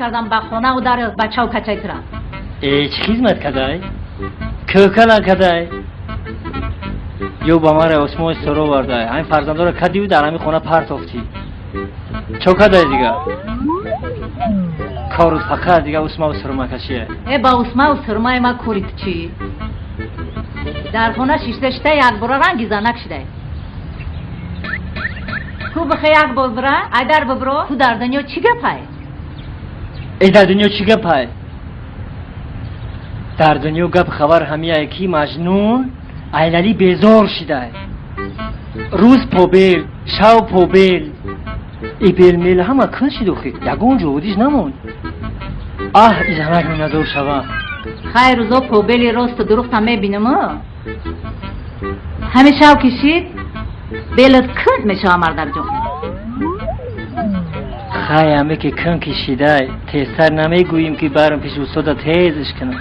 Кардам ба хонаву дару бачаву качаи тура. Э, чӣ хизмат кадай? Кӯкала кадай? Ё ба мара осмони соро вардай. Ҳамин фарзандоро кадиву дар ҳамин хона партофтӣ. Чо кадай дига? Кору фақат дига усмаву сурмакашие. Э, ба усмаву сурмаи ма кори ту чӣ? Дар хона шишта шита якбора ранги занак шидай. Ту бихе як бор бира, айдар бибро, ту дар дунё чӣ гапай? Э, дар дунё чӣ гапай? Дар дунё гап хабар ҳамияе, ки Маҷнун айлали безор шидай. Рӯз побел, шав побел. И белмел ҳама кун шидухи, ягон ҷовудиш намонд. Аҳ, изанак миннатдор шава. Хай, рӯзо побели росту дурӯғта мебинам. Ҳамин шав кишид, белат кун мешава, мардакҷон. Хай, ҳаме ки кун кишидай, тезтар намегӯем, ки барам пеши устода тезш кунам.